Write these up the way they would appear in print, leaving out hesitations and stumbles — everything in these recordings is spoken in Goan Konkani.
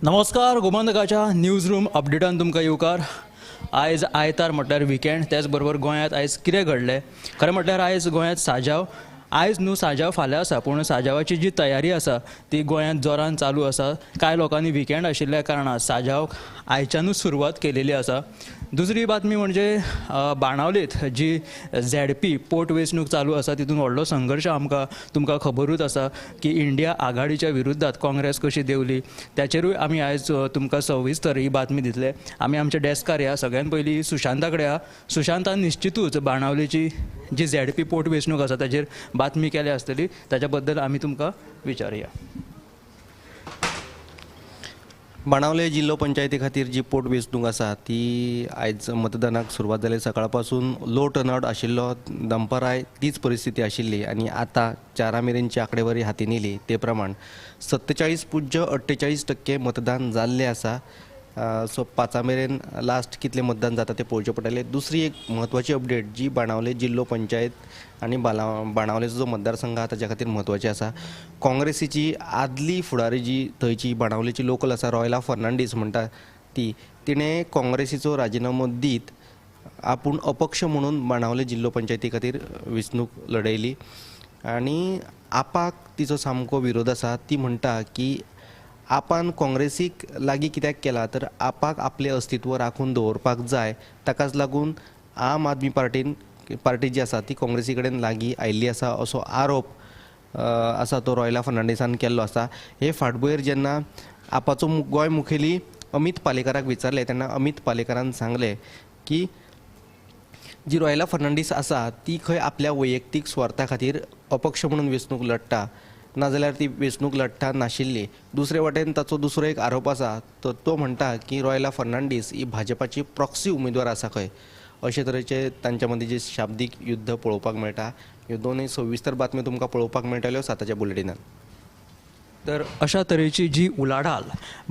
नमस्कार, गोमंतकाच्या न्यूज रूम अपडेटान तुमकां येवकार. आयज आयतार म्हटल्यार विकेंड, त्याच बरोबर गोंयांत आयज कितें घडलें? खरें म्हटल्यार आयज गोंयांत साजाव, आयज न्हू साजाव फाल्यां आसा, पूण साजावाची जी तयारी आसा ती गोंयांत जोरान चालू आसा. कांय लोकांनी विकेंड आशिल्ल्या कारणान साजाव आयच्यानूच सुरवात केलेली आसा. दुसरी बातमी म्हणजे बाणावलेंत जी झेडपी पोट वेंचणूक चालू आसा तितून व्हडलो संघर्श आमकां तुमकां खबरूच आसा की इंडिया आघाडीच्या विरुद्धात काँग्रेस कशी देंवली, ताचेरूय आमी आयज तुमकां सविस्तर ही बातमी दितले. आमी आमच्या डेस्कार ह्या सगळ्यान पयलीं सुशांता कडेन या. सुशांतान निश्चितूच बाणावलेची जी झेडपी पोट वेंचणूक आसा ताचेर बातमी केल्या आसतली, ताच्या बद्दल आमी तुमकां विचारुया. बाणावले जिल्लो पंचायती खातीर जी पोट वेंचणूक आसा ती आयज मतदानाक सुरवात जाली. सकाळ पासून लो टर्नआउट आशिल्लो, दनपाराय तीच परिस्थिती आशिल्ली आनी आतां 4 मेरेनची आंकडेवारी हातीन येयली ते प्रमाण 47.48% मतदान जाल्लें आसा. सो 5 मेरेन लास्ट कितलें मतदान जाता तें पळोवचें पडटलें. दुसरी एक म्हत्वाची अपडेट जी बाणावले जिल्लो पंचायत आनी बाणावलेचो जो मतदारसंघ आसा ताच्या खातीर म्हत्वाची आसा. काँग्रेसीची आदली फुडारी जी थंयची बाणावलेची लोकल आसा, रॉयला फर्नांडीस म्हणटा ती, तिणें काँग्रेसीचो राजिनामो दीत आपूण अपक्ष म्हणून बाणावले जिल्लो पंचायती खातीर वेंचणूक लढयली आनी आपाक तिचो सामको विरोध आसा. ती म्हणटा की आपान काँग्रेसीक लागीं कित्याक केला तर आपाक आपलें अस्तित्व राखून दवरपाक जाय, ताकाच लागून आम आदमी पार्टी जी आसा ती काँग्रेसी कडेन लागीं आयिल्ली आसा असो आरोप आसा तो रॉयला फर्नांडीसान केल्लो आसा. हे फाटभुंयेर जेन्ना आपाचो गोंय मुखेली अमीत पालेकाराक विचारलें तेन्ना अमीत पालेकारान सांगलें की जी रॉयला फर्नांडीस आसा ती खंय आपल्या वैयक्तीक स्वार्था खातीर अपक्ष म्हणून वेंचणूक लढटा, नाजाल्यार ती वेंचणूक लढटा नाशिल्ली. दुसरे वाटेन ताचो दुसरो एक आरोप आसा तर तो म्हणटा की रॉयला फर्नांडीस ही भाजपाची प्रॉक्सी उमेदवार आसा खंय. अशे तरेचे तांच्या मदीं जे शाब्दीक युद्ध पळोवपाक मेळटा. ह्यो दोनूय सविस्तर बातम्यो तुमकां पळोवपाक मेळटल्यो 7च्या बुलेटिनान. तर अशा तरेची जी उलाढाल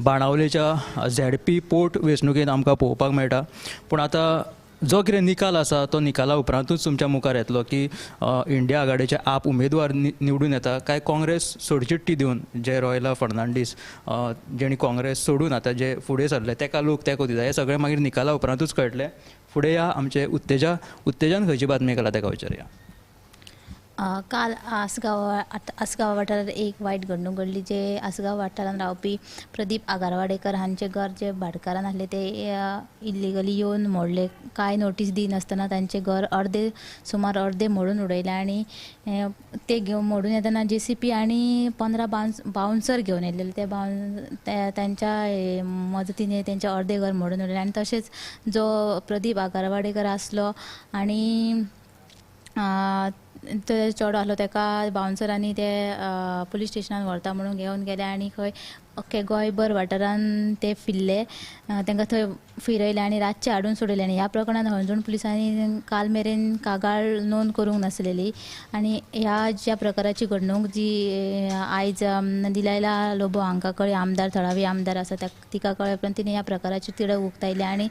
बाणावलेच्या झेडपी पोट वेंचणुकेंत आमकां पळोवपाक मेळटा. पूण आतां जो कितें निकाल आसा तो निकाला उपरांतूच तुमच्या मुखार येतलो की इंडिया आघाडीचे आप उमेदवार निवडून येता काय काँग्रेस सोडचिट्टी दिवन जे रॉयला फर्नांडीस जेणी काँग्रेस सोडून आतां जे फुडें सरले तेका लोक तेंको दिता, हें सगळें मागीर निकाला उपरांतूच कळटलें. फुडें या आमचे उत्तेजान खंयची बातमी केला तेका विचारुया. काल आसगांव वाठारांत एक वायट घडणूक घडली. जे आसगांव वाठारांत रावपी प्रदीप आगारवाडेकर हांचे घर जे भाटकारान आसले ते इल्लिगली येवन मोडले. कांय नोटीस दिनासतना तांचें घर अर्दे सुमार अर्दे मोडून उडयलें आनी ते घेवन मोडून येतना जेसीपी आनी 15 बाउन्सर घेवन येयलेले. ते तांच्या मजतीन तेंचें अर्दे घर मोडून उडयलें. आनी तशेंच जो प्रदीप आगारवाडेकर आसलो आनी ते चेडो आसलो तेका बाउन्सरांनी ते पुलीस स्टेशनान व्हरता म्हणून घेवन गेले आनी खंय अख्खे गोंयभर वाठारान ते फिरले, तांकां थंय फिरयले आनी रातचे हाडून सोडयले. आनी ह्या प्रकरणान हणजूण पुलिसांनी काल मेरेन कागाळ नोंद करूंक नासलेली. आनी ह्या ज्या प्रकाराची घडणूक जी आयज दिलायला लोबो हांकां कळ्ळी, आमदार थळावी आमदार आसा तिका कळ्ळे उपरांत तिणें ह्या प्रकाराची तिडक उक्तायली आनी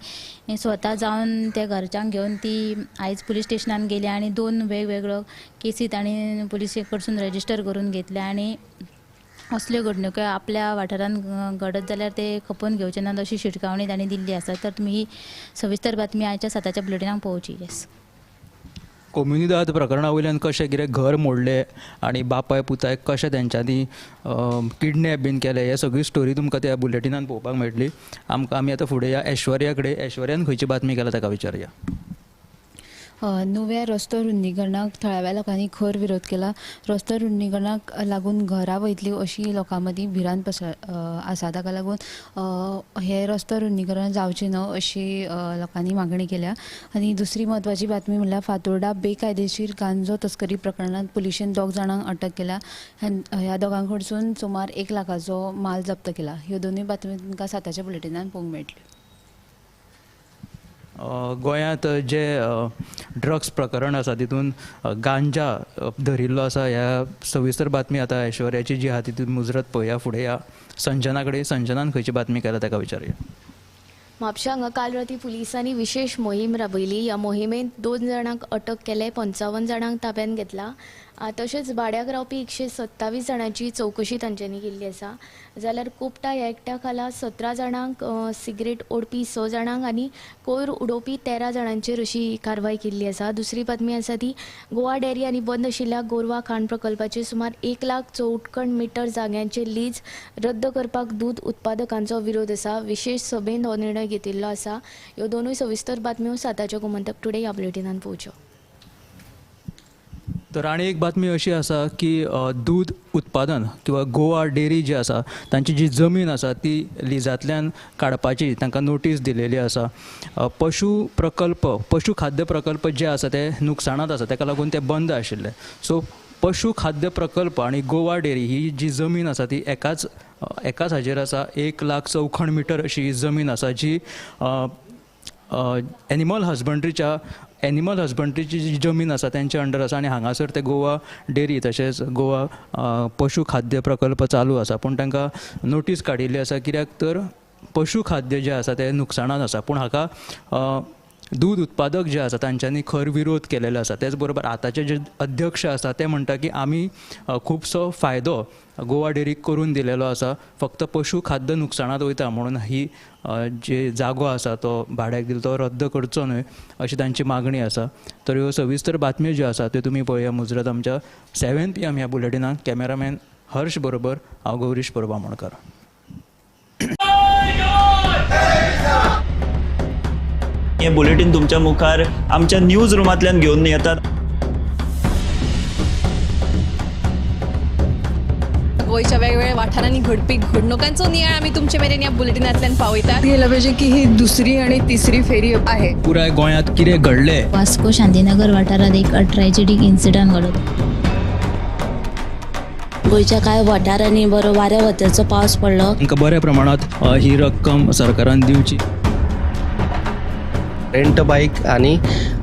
स्वता जावन त्या घरच्यांक घेवन ती आयज पुलीस स्टेशनान गेली आनी 2 वेगवेगळ्यो केसी तांणी पुलिसे कडसून रजिस्टर करून घेतल्या. आनी असल्यो घडणुको आपल्या वाठारांत घडत जाल्यार ते खपोवन घेवचे नात अशी शिटकावणी तांणी दिल्ली आसा. तर तुमी ही सविस्तर बातमी आयच्या 7च्या बुलेटिनाक पळोवची. येस, कोम्युनिदाद प्रकरणा वयल्यान कशें कितें घर मोडलें आनी बापाय पुतायक कशें तेंच्यांनी किडनॅप बीन केलें, हे सगळी स्टोरी तुमकां त्या बुलेटिनान पळोवपाक मेळटली. आमकां आमी आतां फुडें या ऐश्वर्या कडेन. ऐश्वर्यान खंयची बातमी केला ताका विचारुया. नुव्या रस्तो रुंदीकरणाक थळाव्या लोकांनी खर विरोध केला. रस्तो रुंदीकरणाक लागून घरां वयतली अशी लोकां मदीं भिरांत आसा. ताका लागून हे रस्तो रुंदीकरण जावचें न्हय अशी लोकांनी मागणी केल्या. आनी दुसरी म्हत्वाची बातमी म्हणल्यार फातोर्डा बेकायदेशीर गांजो तस्करी प्रकरणांत पुलिशेन 2 जाणांक अटक केल्या. ह्या दोगां कडसून सुमार 1 लाखाचो माल जप्त केला. ह्यो दोनूय बातमी तुमकां 7च्या बुलेटिनान पळोवंक मेळटल्यो. गोंयांत जे ड्रग्स प्रकरण आसा तितून गांजा धरिल्लो आसा, ह्या सविस्तर बातमी आतां ऐश्वर्याची जी आहा तितून मुजरत पळोवया. फुडें या संजना कडेन. संजनान खंयची बातमी केला ताका विचारुया. म्हापशा हांगा काल राती पुलिसांनी विशेष मोहीम राबयली. ह्या मोहिमेंत 2 जाणांक अटक केले, 55 जाणांक ताब्यांत घेतला तशेंच भाड्याक रावपी 127 जाणांची चवकशी तांच्यांनी केल्ली आसा. जाल्यार कोपटा ह्या एक्टा खाला 17 जाणांक, सिगरेट ओडपी 6 जाणांक आनी कोयर उडोवपी 13 जाणांचेर अशी कारवाय केल्ली आसा. दुसरी बातमी आसा ती गोवा डेअरी आनी बंद आशिल्ल्या गोरवा खाण प्रकल्पाचे सुमार 1 लाख चौखण मिटर जाग्यांचे लीज रद्द करपाक दूद उत्पादकांचो विरोध आसा. विशेष सभेन हो निर्णय घेतिल्लो आसा. ह्यो दोनूय सविस्तर बातम्यो 7च्या गोमंतक टुडे ह्या बुलेटिनान पळोवच्यो. तर आनी एक बातमी अशी आसा की दूद उत्पादन किंवा गोवा डेअरी जी आसा तांची जी जमीन आसा ती लिजांतल्यान काडपाची तांकां नोटीस दिलेली आसा. पशु प्रकल्प, पशु खाद्य प्रकल्प जे आसा ते नुकसाणांत आसा, ताका लागून ते बंद आशिल्ले. सो पशु खाद्य प्रकल्प आनी गोवा डेअरी ही जी जमीन आसा ती एकाच हाजेर आसा. 1 लाख चौखण मिटर अशी जमीन आसा जी एनिमल हजबंड्रीची जी जमीन आसा तेंच्या अंडर आसा आनी हांगासर ते गोवा डेअरी तशेंच गोवा पशु खाद्य प्रकल्प चालू आसा. पूण तांकां नोटीस काडिल्ली आसा कित्याक तर पशु खाद्य जें आसा तें नुकसाणान आसा. पूण हाका दूद उत्पादक जे आसा तांच्यांनी खर विरोध केलेलो आसा. तेच बरोबर आतांचे जे अध्यक्ष आसा ते म्हणटा की आमी खुबसो फायदो गोवा डेअरीक करून दिलेलो आसा, फक्त पशु खाद्य नुकसाणांत वयता म्हणून ही जे जागो आसा तो भाड्याक दिलो तो रद्द करचो न्हय अशी तांची मागणी आसा. तर ह्यो सविस्तर बातम्यो ज्यो आसा त्यो तुमी पळया मुजरत आमच्या 7 PM ह्या बुलेटिनाक. कॅमेरामॅन हर्ष बरोबर हांव गौरीश परब आमोणकर. हे बुलेटिन तुमच्या मुखार आमच्या न्यूज रुमांतल्यान घेवन येतात. गोंयच्या वेगवेगळ्या वाठारांनी घडपी घडणुकांचो नियाळ आमी तुमचे मेरेन ह्या बुलेटिनांतल्यान पावयतात. गेलं पाहिजे की ही दुसरी आणि तिसरी फेरी आहे. पुराय गोंयांत कितें घडलें, वास्को शांतीनगर वाठारांत एक ट्रॅजेडीक इन्सिडंट घडलो. गोंयच्या कांय वाठारांनी बरो वाऱ्या वताचो पावस पडलो. तांकां बऱ्या प्रमाणांत ही रक्कम सरकारान दिवची. रेंट बायक आनी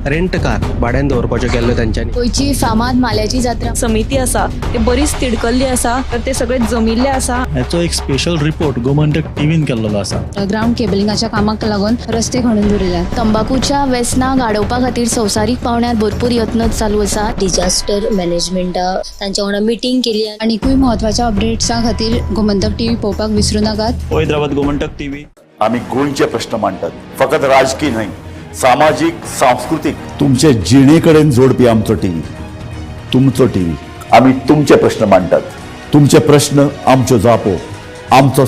रेंट कार भाड्यान दवरपाच्यो केल्ल्यो तांच्यांनी. गोंयची फामाद माल्याची जात्रा समिती आसा ते बरीच तिडकल्ली आसा, तर ते सगळे जमिल्ले आसा. हाचो एक स्पेशल रिपोर्ट गोमंतक टीव्हीन केल्लो आसा. ग्रावंड केबलिंगाच्या कामाक लागून रस्ते खणून दवरिल्ले. तंबाकूच्या वेसनाक आडोवपा खातीर संवसारीक पावंड्यार भरपूर यत्न चालू आसा. डिजास्टर मॅनेजमेंटा तांच्या वांगडा मिटींग केली. आनीकूय म्हत्वाच्या अपडेट्सां खातीर गोमंतक टीव्ही पळोवपाक विसरूं नाकात. पळयत रावात गोमंतक टीव्ही. आमी गोंयचे प्रश्न मांडटात, फकत राजकीय न्हय, सामाजीक, सांस्कृतीक, तुमचे जिणे कडेन जोडपी आमचो टीव्ही, तुमचो टीव्ही. आमी तुमचे प्रश्न मांडटात, तुमचे प्रश्न आमच्यो जापो, आमचो